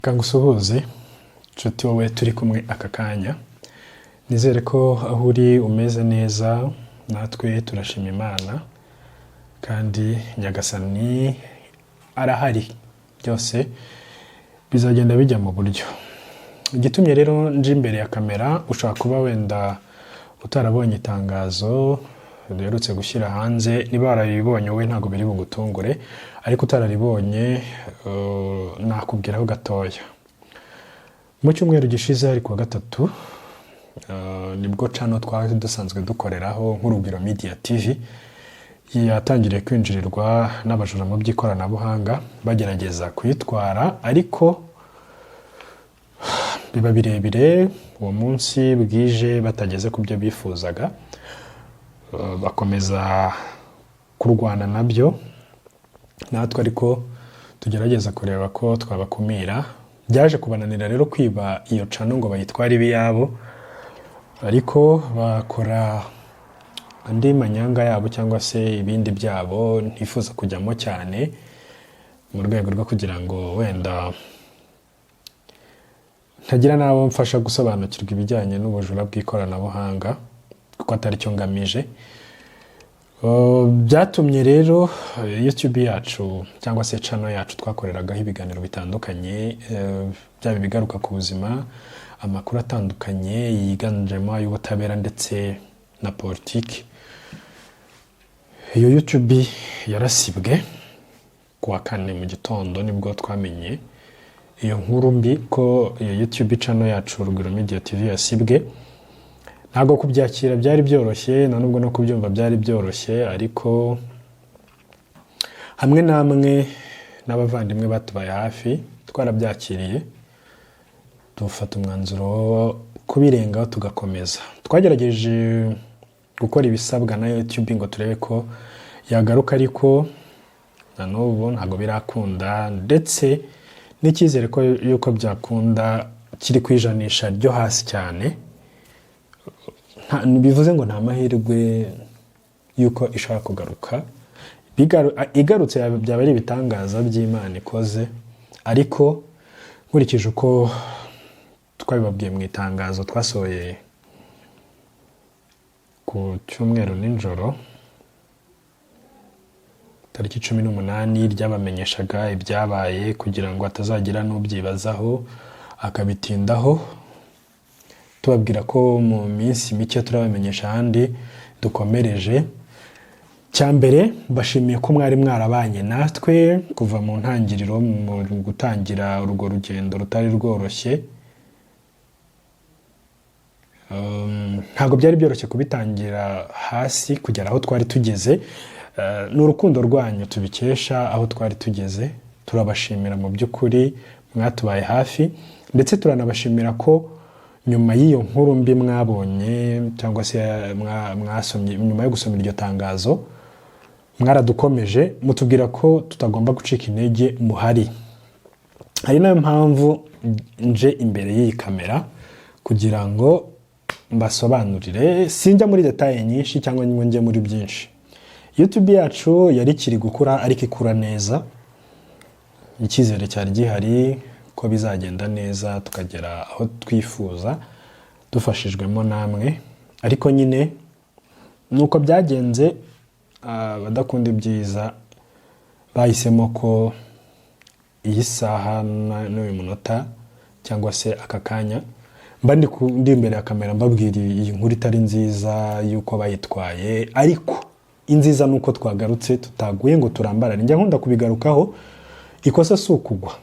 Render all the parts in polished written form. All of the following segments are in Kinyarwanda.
Reka ngusuhuze nshuti wowe turi kumwe aka kanya. Nizere ko aho uri umeze neza. Natwe turashima Imana kandi Nyagasani arahari, byose bizagenda bijya mu buryo. Igitumye rero nje imbere ya kamera, ushobora kuba wenda utarabonye itangazo duherutse gushyira hanze. Niba wararibonye wowe ntabwo biri bugutungure, ariko utararibonye nakubwiraho gatoya. Mu cyumweru gishize, hari kuwa gatatu, nibwo channel twari dusanzwe dukoreraho nk'Urugwiro Media TV yatangiriye kwinjirirwa n'abajura mu by'ikoranabuhanga, bagerageza kuyitwara, ariko biba birebire. Uwo munsi bwije batageze ku byo bifuzaga, bakomeza kurwana nabyo, natwe ariko tugerageza kureba ko twabakumira. Byaje kubananira rero kwiba iyo channel ngo bayitware ibe iyabo, ariko bakora andi manyanga yabo cyangwa se ibindi byabo ntifuza kujyamo cyane, mu rwego rwo kugira ngo wenda ntagira n'abo mfasha gusobanukirwa ibijyanye n'ubujura bw'ikoranabuhanga, kuko atari cyo ngamije. Byatumye rero YouTube yacu cyangwa se channel yacu twakoreragaho ibiganiro bitandukanye, byaba ibigaruka ku buzima, amakuru atandukanye yiganjemo ay'ubutabera ndetse na politiki, iyo YouTube yarasibwe. Ku wa kane mu gitondo nibwo twamenye iyo nkuru mbi ko iyo YouTube channel yacu Urugwiro Media TV yasibwe. Ntabwo kubyakira byari byoroshye, nta nubwo no kubyumva byari byoroshye, ariko hamwe namwe n'abavandimwe batubaye hafi twarabyakiriye, dufata umwanzuro wo kubirengaho tugakomeza. Twagerageje gukora ibisabwa na YouTube ngo turebe ko yagaruka, ariko na n'ubu ntabwo birakunda, ndetse n'icyizere ko yuko byakunda kiri ku ijanisha ryo hasi cyane. Bivuze ngo nta mahirwe y'uko ishobora kugaruka. Igarutse byaba ari ibitangaza by'Imana ikoze, ariko nkurikije uko twabibabwiye mu itangazo twasohoye ku cyumweru nijoro tariki 18, ryabamenyeshaga ibyabaye kugira ngo hatazagira n'ubyibazaho akabitindaho, tubabwira ko mu minsi mike turabamenyesha ahandi dukomereje. Cya mbere, mbashimiye ko mwari mwarabanye natwe kuva mu ntangiriro mu gutangira urwo rugendo rutari rworoshye. Ntabwo byari byoroshye kubitangira hasi kugera aho twari tugeze. Ni urukundo rwanyu tubikesha aho twari tugeze. Turabashimira mu by'ukuri, mwatubaye hafi, ndetse turanabashimira ko nyuma y'iyo nkuru mbi mwabonye cyangwa se mwasomye, nyuma yo gusoma iryo tangazo, mwaradukomeje mutubwira ko tutagomba gucika intege, muhari. Ari nayo mpamvu nje imbere y'iyi kamera kugira ngo mbasobanurire. Sinjya muri détails nyinshi cyangwa ngo njye muri byinshi. YouTube yacu yari ikiri gukura, ariko ikura neza. Icyizere cyari gihari ko bizagenda neza tukagera aho twifuza dufashijwemo namwe, ariko nyine nuko byagenze. Abadakunda ibyiza bahisemo ko iyi saha n'uyu munota cyangwa se aka kanya mba ndi imbere ya kamera mbabwira iyi nkuru itari nziza y'uko bayitwaye. Ariko inziza ni uko twagarutse, tutaguye ngo turambarare. Njya nkunda kubigarukaho: ikosa si ukugwa,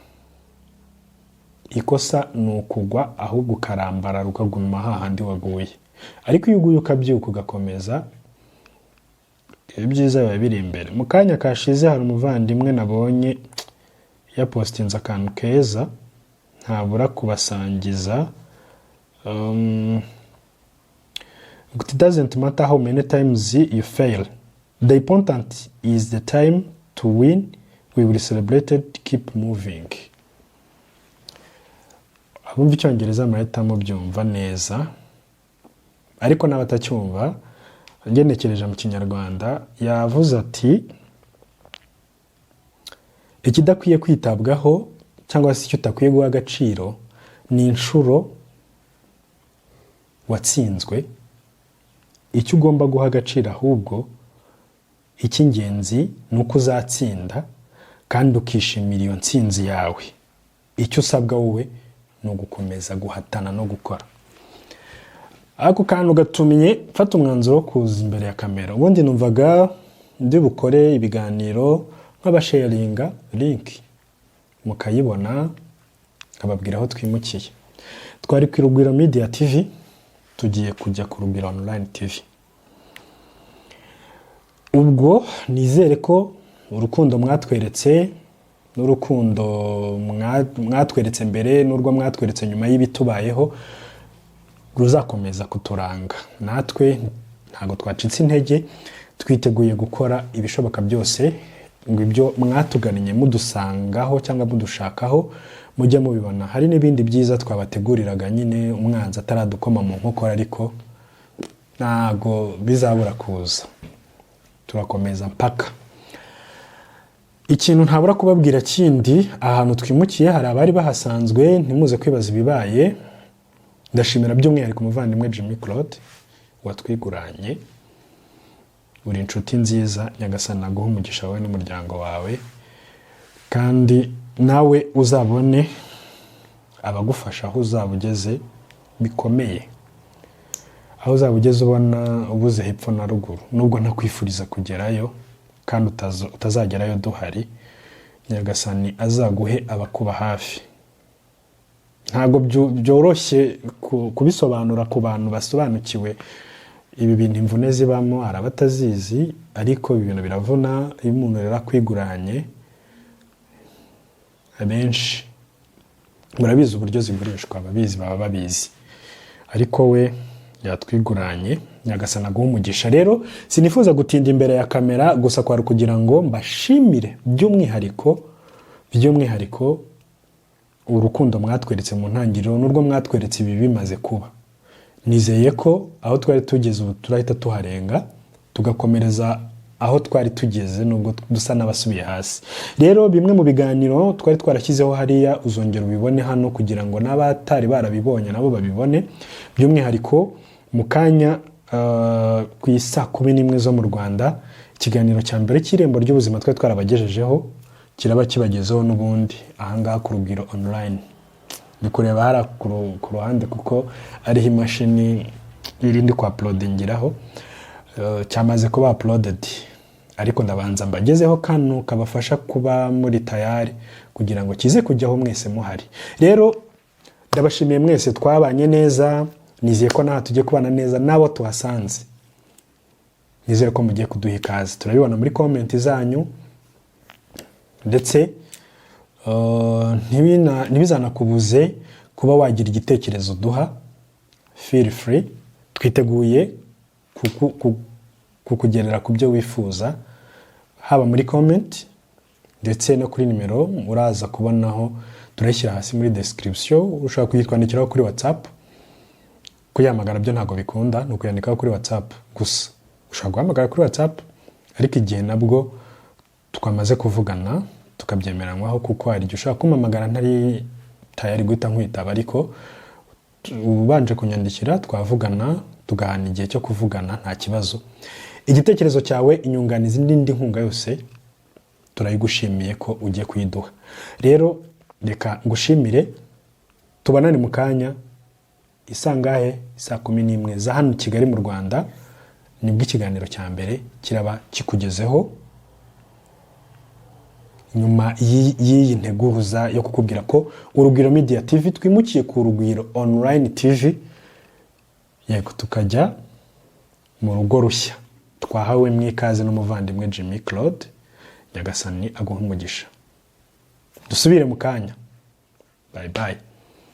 ikosa ni ukugwa ahubwo ukarambarara, ukaguma hahandi waguye. Ariko iyo uguye ukabyuka ugakomeza, ibyiza biba biri imbere. Mu kanya kashize hari umuvandimwe nabonye yapostinze akantu keza ntabura kubasangiza. It doesn't matter how many times you fail, the important is the time to win. We will celebrate it. Keep moving. Abumva Icyongereza murahita mubyumva neza, ariko n'abatacyumva, ngenekereje mu Kinyarwanda, yavuze ati: "Ikidakwiye kwitabwaho cyangwa se icyo utakwiye guha agaciro ni inshuro watsinzwe. Icyo ugomba guha agaciro ahubwo, icy'ingenzi, ni uko uzatsinda kandi ukishimira iyo ntsinzi yawe. Icyo usabwa wowe ni ugukomeza guhatana no gukora. Ako kantu gatumye mfata umwanzuro wo kuza imbere ya kamera. Ubundi numvaga ndi bukore ibiganiro nk'abasharinga link mukayibona, nkababwira aho twimukiye. Twari ku Rugwiro Media TV, tugiye kujya ku Rugwiro Online TV. Ubwo nizere ko urukundo mwatweretse n'urukundo mwatweretse mbere n'urwo mwatweretse nyuma y'ibitubayeho ruzakomeza kuturanga. Natwe ntabwo twacitse intege, twiteguye gukora ibishoboka byose ngo ibyo mwatugannye mudusangaho cyangwa mudushakaho mujye mubibona. Hari n'ibindi byiza twabateguriraga nyine umwanzi ataradukoma mu nkokora, ariko ntabwo bizabura kuza. Turakomeza mpaka. Ikintu ntabura kubabwira kindi, ahantu twimukiye hari abari bahasanzwe, ntimuze kwibaza ibibaye. Ndashimira by'umwihariko umuvandimwe Jimmy Claude watwiguranye. Uri inshuti nziza, Nyagasani aguhe umugisha wowe n'umuryango wawe, kandi nawe uzabone abagufasha aho uzaba ugeze bikomeye, aho uzaba ugeze ubona ubuze hepfo na ruguru. Nubwo ntakwifuriza kugerayo kandi utazagerayo duhari, Nyagasani azaguhe abakuba hafi. Ntabwo byoroshye kubisobanura ku bantu basobanukiwe ibi bintu, imvune zibamo. Hari abatazizi, ariko ibi bintu biravuna. Iyo umuntu rero akwiguranye, abenshi murabizi uburyo zigurishwa, ababizi baba babizi, ariko we yatwiguranye. Nyagasani aguhe umugisha. Rero sinifuza gutinda imbere ya kamera, gusa kwari kugira ngo mbashimire by'umwihariko urukundo mwatweretse mu ntangiriro n'urwo mwatweretse ibi bimaze kuba. Nizeye ko aho twari tugeze ubu turahita tuharenga, tugakomereza aho twari tugeze, nubwo dusa n'abasubiye hasi. Rero bimwe mu biganiro twari twarashyizeho hariya uzongera ubibone hano, kugira ngo n'abatari barabibonye nabo babibone. By'umwihariko mu kanya ku isaa 11 zo mu Rwanda, ikiganiro cya mbere cy'Irembo ry'Ubuzima twari twarabagejejeho kiraba kibagezeho n'ubundi ahangaha ku Rugwiro Online. Ndi kureba hariya ku ruhande kuko ariho imashini iri ndi kwa uploadingiraho. Cyamaze kuba uploaded, ariko ndabanza mbagezeho kano kabafasha kuba muri tayari kugira ngo kize kujyaho mwese muhari. Rero ndabashimiye mwese twabanye neza, nizeye ko naha tugiye kubana neza n'abo tuhasanze. Nizere ko mugiye kuduha ikaze, turabibona muri comment zanyu, ndetse ntibizanakubuze kuba wagira igitekerezo duha. Feel free, twiteguye kukugerera ku byo wifuza, haba muri comment ndetse no kuri nimero uraza kubonaho, turayishyira hasi muri description. Ushobora kuyitwandikiraho kuri WhatsApp. Kuyihamagara byo ntabwo bikunda, ni ukuyandikaho kuri WhatsApp gusa. Ushobora guhamagara kuri WhatsApp, ariko igihe nabwo twamaze kuvugana tukabyemeranywaho, kuko hari igihe ushobora kumpamagara ntari tayari guhita nkwitaba, ariko ubanje kunyandikira twavugana, tugahana igihe cyo kuvugana, nta kibazo. Igitekerezo cyawe, inyunganizi n'indi nkunga yose turayigushimiye ko ugiye kuyiduha. Rero reka ngushimire, tubonane mu kanya isangahe? Saa 11 za hano i Kigali mu Rwanda, nibwo ikiganiro cya mbere kiraba kikugezeho nyuma y'iyi nteguza yo kukubwira ko Urugwiro Media TV twimukiye ku Rugwiro Online TV. Yego, tukajya mu rugo rushya twahawe mu ikaze n'umuvandimwe Jimmy Claude. Nyagasani aguha umugisha. Dusubire mu kanya. Bye bye.